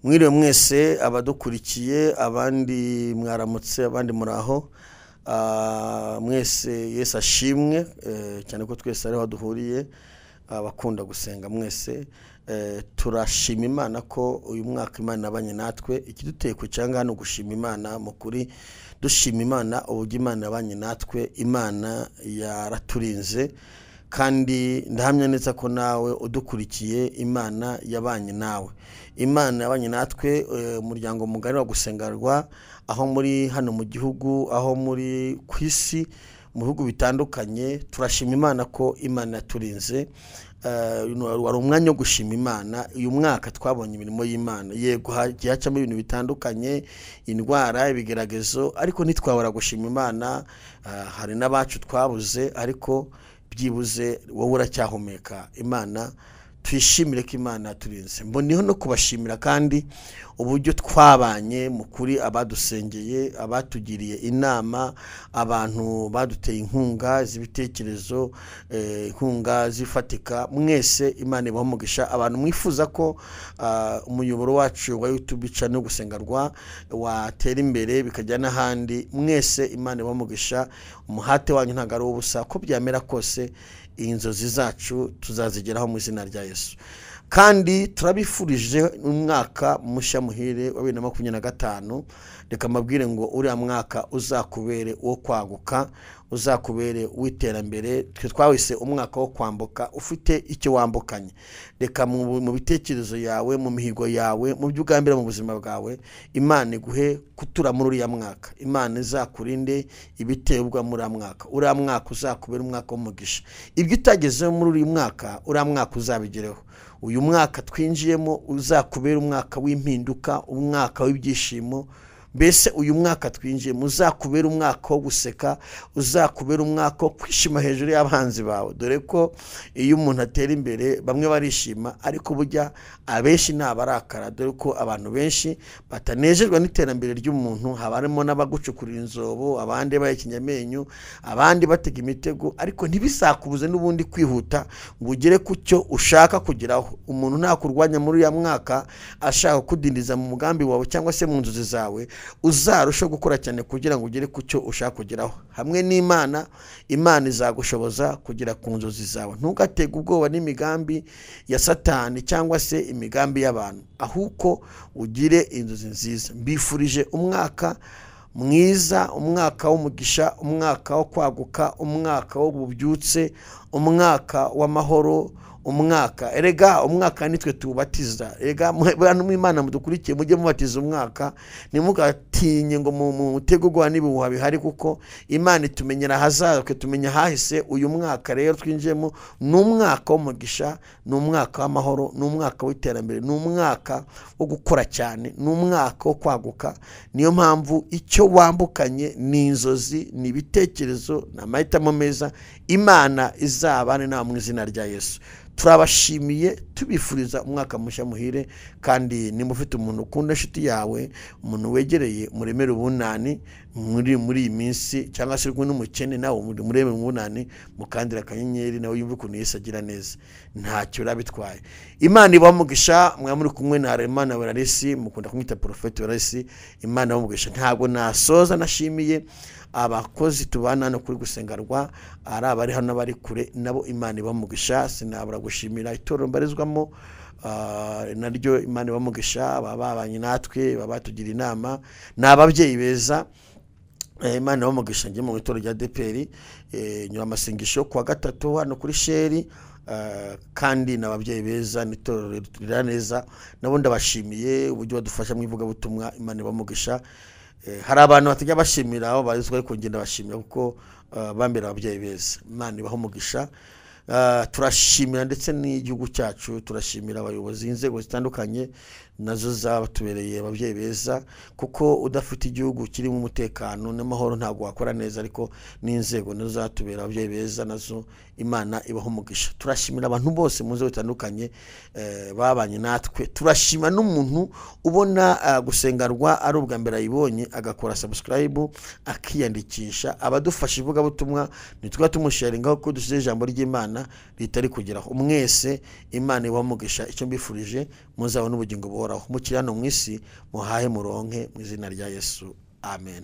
Mwiriwe mwese abadukurikiye, abandi mwaramutse, abandi muraho. Mwese Yesu ashimwe, cyane ko twese ariho duhuriye, abakunda gusenga mwese. Turashima Imana ko uyu mwaka Imana yabanye natwe. Ikiduteye ku cyanga no gushima Imana mu kuri, dushima Imana uburyo Imana yabanye natwe. Imana yaraturinze, kandi ndahamya neza ko nawe udukurikiye Imana yabanye nawe. Imana yabanye natwe, umuryango mugari wa Gusengerwa, aho muri hano mu gihugu, aho muri ku isi, mu bihugu bitandukanye. Turashima Imana ko Imana yaturinze. Wari umwanya wo gushima Imana. Uyu mwaka twabonye imirimo y'Imana. Yego hagiye hacamo ibintu bitandukanye, indwara, ibigeragezo, ariko ntitwabura gushima Imana. Hari n'abacu twabuze, ariko byibuze wowe uracyahumeka. Imana twishimire ko Imana yaturinze. Mboniho no kubashimira kandi uburyo twabanye mu kuri, abadusengeye, abatugiriye inama, abantu baduteye inkunga z'ibitekerezo, inkunga zifatika, mwese Imana ibahe umugisha. Abantu mwifuza ko umuyoboro wacu wa YouTube channel Gusengerwa watera imbere bikajya n'ahandi, mwese Imana ibahe umugisha. Umuhate wanyu ntabwo ari ubusa, ko byamera kose inzozi zacu tuzazigeraho mu izina rya Yesu. Kandi turabifurije umwaka mushya muhire wa 2025. Reka mbabwire ngo uriya mwaka uzakubere wo kwaguka, uzakubere w'iterambere. Twe twawise umwaka wo kwambuka, ufite icyo wambukanye. Reka mu bitekerezo yawe, mu mihigo yawe, mu byo ugambira mu buzima bwawe, Imana iguhe kutura muri uriya mwaka. Imana izakurinde ibitebwa muri uriya mwaka. Uriya mwaka uzakubere umwaka w'umugisha. Ibyo utagezeho muri uyu mwaka, uriya mwaka uzabigereho. Uyu mwaka twinjiyemo uzakubera umwaka w'impinduka, umwaka w'ibyishimo. Mbese uyu mwaka twinjiyemo uzakubera umwaka wo guseka, uzakubera umwaka wo kwishima hejuru y'abanzi bawe. Dore ko iyo umuntu atera imbere bamwe barishima, ariko burya abenshi nabarakara. Dore ko abantu benshi batanejejwe n'iterambere ry'umuntu, haba harimo n'abagucukurira inzobo, abandi bayikinyamenyo, abandi batega imitego, ariko ntibisakubuze n'ubundi kwihuta ngo ugere ku cyo ushaka kugeraho. Umuntu ntakurwanya muri uyu mwaka ashaka kudindiza mu mugambi wawe cyangwa se mu nzozi zawe, uzarushaho gukora cyane kugira ngo ugere ku cyo ushaka kugeraho. Hamwe n'Imana, Imana izagushoboza kugera ku nzozi zawe. Ntugatege ubwoba n'imigambi ya Satani cyangwa se imigambi y'abantu, ahubwo ugire inzozi nziza. Mbifurije umwaka mwiza, umwaka w'umugisha, umwaka wo kwaguka, umwaka w'ububyutse, umwaka w'amahoro, umwaka erega umwaka nitwe tubatiza. Erega bantu mw'Imana mudukurikiye, mujye mubatiza umwaka, ntimugatinye ngo mutego gwa n'ibihuha bihari, kuko Imana itumenyera ahazaza, tumenya hahise. Uyu mwaka rero twinjiyemo ni umwaka w'umugisha, ni umwaka w'amahoro, ni umwaka w'iterambere, ni umwaka wo gukora cyane, ni umwaka wo kwaguka. Niyo mpamvu icyo wambukanye ni inzozi, ni ibitekerezo, ni amahitamo meza. Imana izabane nawe mu izina rya Yesu. Turabashimiye, tubifuriza umwaka mushya muhire. Kandi nimba ufite umuntu ukunda, inshuti yawe, umuntu wegereye, muremere ubunani muri iyi minsi, cyangwa se uri n'umukene nawe muremere ubunani, mukandira akanyenyeri nawe yumve ukuntu Yesu agira neza, ntacyo urabitwaye. Imana ibahe umugisha. Mwa muri kumwe na Harerimana Werarisi, mukunda kumwita Prophet Werarisi. Imana ibahe umugisha. Ntabwo nasoza nashimiye abakozi tubana hano kuri Gusengerwa, ari abari hano n'abari kure, nabo Imana ibahe umugisha. Sinabura gushimira itorero mbarizwamo, naryo Imana ibahe umugisha, baba babanye natwe, baba batugira inama, ni ababyeyi beza. Imana ibahe umugisha. Njye mu itorero rya DPR, nyura amasengesho kuwa gatatu hano kuri Sheri, kandi n'ababyeyi beza, n'itorero rirera neza, nabo ndabashimiye uburyo badufasha mu ivugabutumwa. Imana ibahe umugisha. Hari abantu batajya bashimira aho barizwa, ariko ngenda bashimira kuko bambera ababyeyi beza. Imana ibahe umugisha. Turashimira ndetse n'igihugu cyacu, turashimira abayobozi inzego zitandukanye nazo zabatubereye ababyeyi beza, kuko udafite igihugu kirimo umutekano n'amahoro ntabwo wakora neza, ariko n'inzego nazo zatubera ababyeyi beza, nazo Imana ibaha umugisha. Turashimira abantu bose mu nzego zitandukanye babanye natwe. Turashima n'umuntu ubona Gusengerwa ari ubwa mbere ayibonye agakora subscribe akiyandikisha, abadufasha ivugabutumwa nitwa tumusharingaho ko dusize ijambo ry'Imana ritari kugeraho. Mwese Imana ibaha umugisha. Icyo mbifurije, muzabone ubugingo buhoraho. uhoraho. Mukiri hano mu isi muhahe muronke, mu izina rya Yesu, amen.